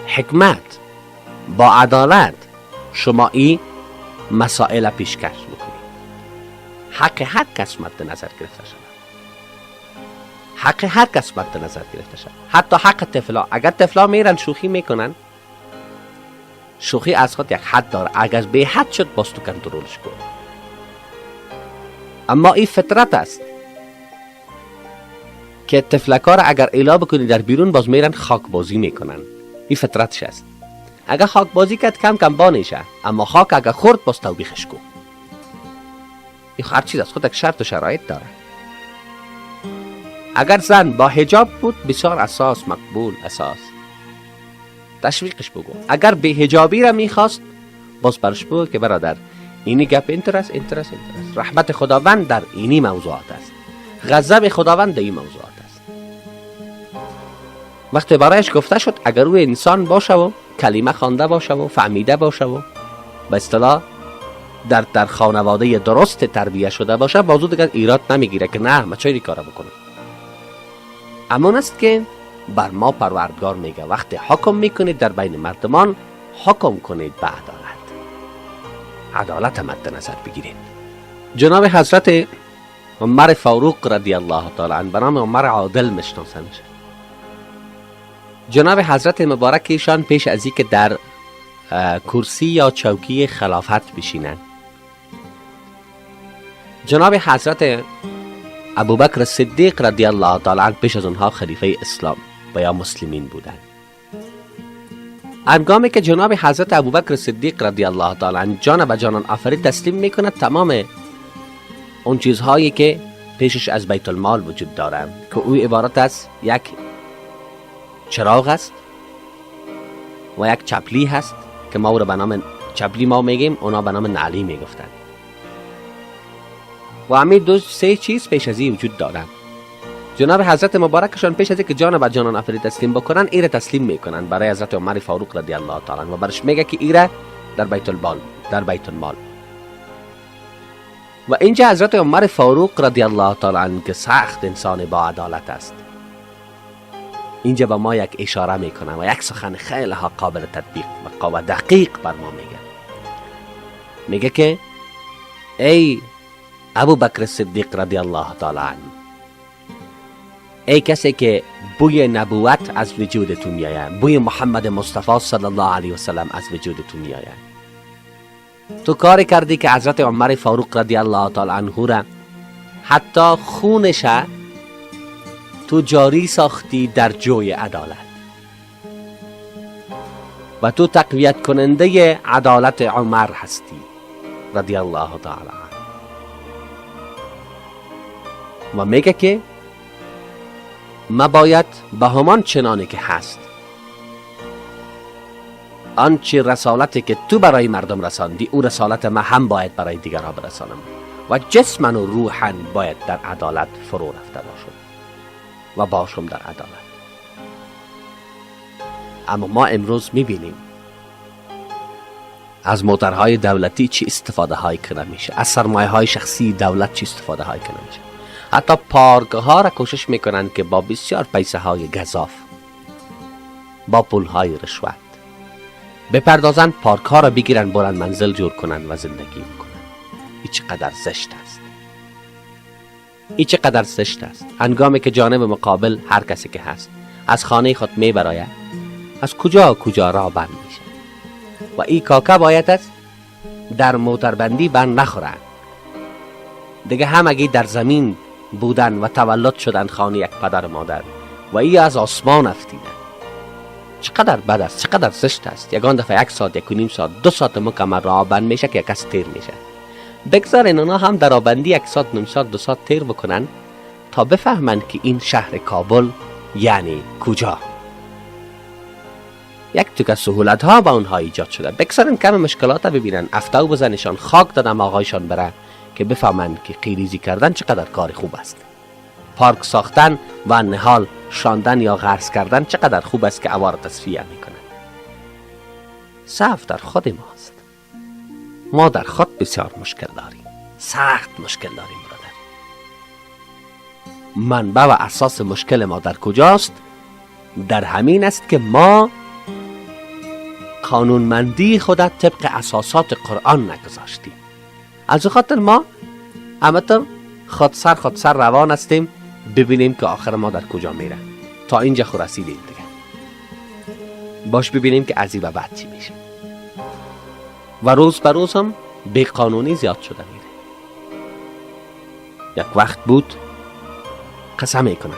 حکمت، با عدالت شما این مسائل پیشکش بکنید. حق هر کس مد نظر گرفته شود، حق هر کس مد نظر گرفته شود، حتی حق طفلا. اگر طفلا میرن شوخی میکنن، شوخی از خود یک حد داره، اگر به حد شد باز تو کنترلش کن. اما این فطرت است که طفلکا را اگر ایلا بکنی در بیرون، باز میرن خاک بازی میکنن. این فطرتش است. اگر خاک بازی کرد کم کم بانیشه، اما خاک اگر خورد باز توبیخش کن. این هر چیز از خود یک شرط و شرایط داره. اگر زن با حجاب بود بسیار اساس مقبول، اساس تشویقش بگو. اگر به حجابی را میخواست باز برش بگو که برادر اینی گپ اینترس اینترس اینترس، رحمت خداوند در اینی موضوعات است، غضب خداوند در این موضوعات است. وقتی برایش گفته شد، اگر او انسان باشه و کلمه خوانده باشه و فهمیده باشه و به اصطلاح در خانواده درست تربیه شده باشه، بازو دیگر ایراد نمیگیره که نه ما چرا این کارا بکنم. امان است که بر ما پروردگار میگه وقتی حکم میکنید در بین مردمان، حکم کنید به عدالت، عدالت مد نظر بگیرید. جناب حضرت عمر فاروق رضی الله تعالی عنه، به نام عمر عادل میشناسه میشه. جناب حضرت مبارک ایشان پیش از اینکه در کرسی یا چوکی خلافت بشینند، جناب حضرت ابوبکر صدیق رضی الله تعالی عنه پیش از اونها خلیفه اسلام و یا مسلمین بودند. هنگامی که جناب حضرت ابوبکر صدیق رضی الله تعالی عنه جان به جانان آفرید تسلیم میکند تمام اون چیزهایی که پیشش از بیت المال وجود داره، که او عبارت از یک چراغ است و یک چپلی هست که ما او را به نام چپلی ما میگیم، اونا به نام نعلی میگفتند. و همین دو سه چیز پیش از این وجود دارن. جناب حضرت مبارکشان پیش از اینکه جان به جانان آفرید تسلیم بکنن، ایره تسلیم میکنن برای حضرت عمر فاروق رضی الله تعالی عنه و برش میگه که ایره در بیت المال، در بیت المال. و اینجا حضرت عمر فاروق رضی الله تعالی عنه که سخت انسان با عدالت است، اینجا به ما یک اشاره میکنه و یک سخن خیلی ها قابل تطبیق و دقیق بر ما میگه. میگه که ای ابو بکر صدیق رضی الله تعالی عنه، ای کسی که بوی نبوت از وجود تو میآید، بوی محمد مصطفی صلی الله علیه و سلم از وجود تو میآید، تو کاری کردی که حضرت عمر فاروق رضی الله تعالی عنه را حتی خونش تو جاری ساختی در جوی عدالت و تو تقویت کننده عدالت عمر هستی رضی الله تعالی عنه. و میگه که ما باید به همان چنانی که هست، آنچه رسالتی که تو برای مردم رساندی، او رسالت ما هم باید برای دیگرها برسانم و جسما و روحا باید در عدالت فرو رفته باشم و باشم در عدالت. اما ما امروز میبینیم از موترهای دولتی چی استفاده های کنه میشه، از سرمایه های شخصی دولت چی استفاده های کنه میشه. حتی پارک ها را کوشش میکنن که با بسیار پیسه های گزاف، با پول های رشوت بپردازن، پارک ها را بگیرن، برن منزل جور کنن و زندگی بکنن. این چقدر زشت است، این چقدر زشت است. هنگامی که جانب مقابل هر کسی که هست از خانه خود میبراید، از کجا کجا را بند میشه و این کاکا باید است در موتربندی بند نخورن دیگه. همگی در زمین بودن و تولد شدن خانه یک پدر و مادر و ای از آسمان افتیدن. چقدر بد است، چقدر زشت است. یگان دفعه یک ساعت، 1.5 ساعت، 2 ساعت مکمل راه بند میشه که یک کس تیر میشه. بگذارین اونا هم در آبندی 1 ساعت، نیم ساعت، 2 ساعت تیر بکنن تا بفهمن که این شهر کابل یعنی کجا. یک تکه سهولت ها با اونها ایجاد شده. بگذارین کم مشکلات ببینن، افتاو بزنشان، خاک دادم آقایشان بره که بفهمند که قیریزی کردن چقدر کار خوب است، پارک ساختن و نهال شاندن یا غرس کردن چقدر خوب است که عوار تصفیه میکنند. صف در خود ماست. ما در خود بسیار مشکل داریم، سخت مشکل داریم برادر. منبع و اساس مشکل ما در کجاست؟ در همین است که ما قانونمندی خود طبق اساسات قرآن نگذاشتیم. از خاطر ما همه خود سر روان هستیم، ببینیم که آخر ما در کجا میره. تا اینجا خو رسیدیم دیگه، باش ببینیم که از این به بعد چی میشه. و روز به روز هم بی قانونی زیاد شده میره. یک وقت بود قسم میکنن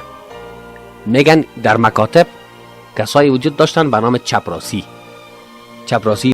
میگن در مکاتب کسایی وجود داشتن به نام چپراسی. چپراسی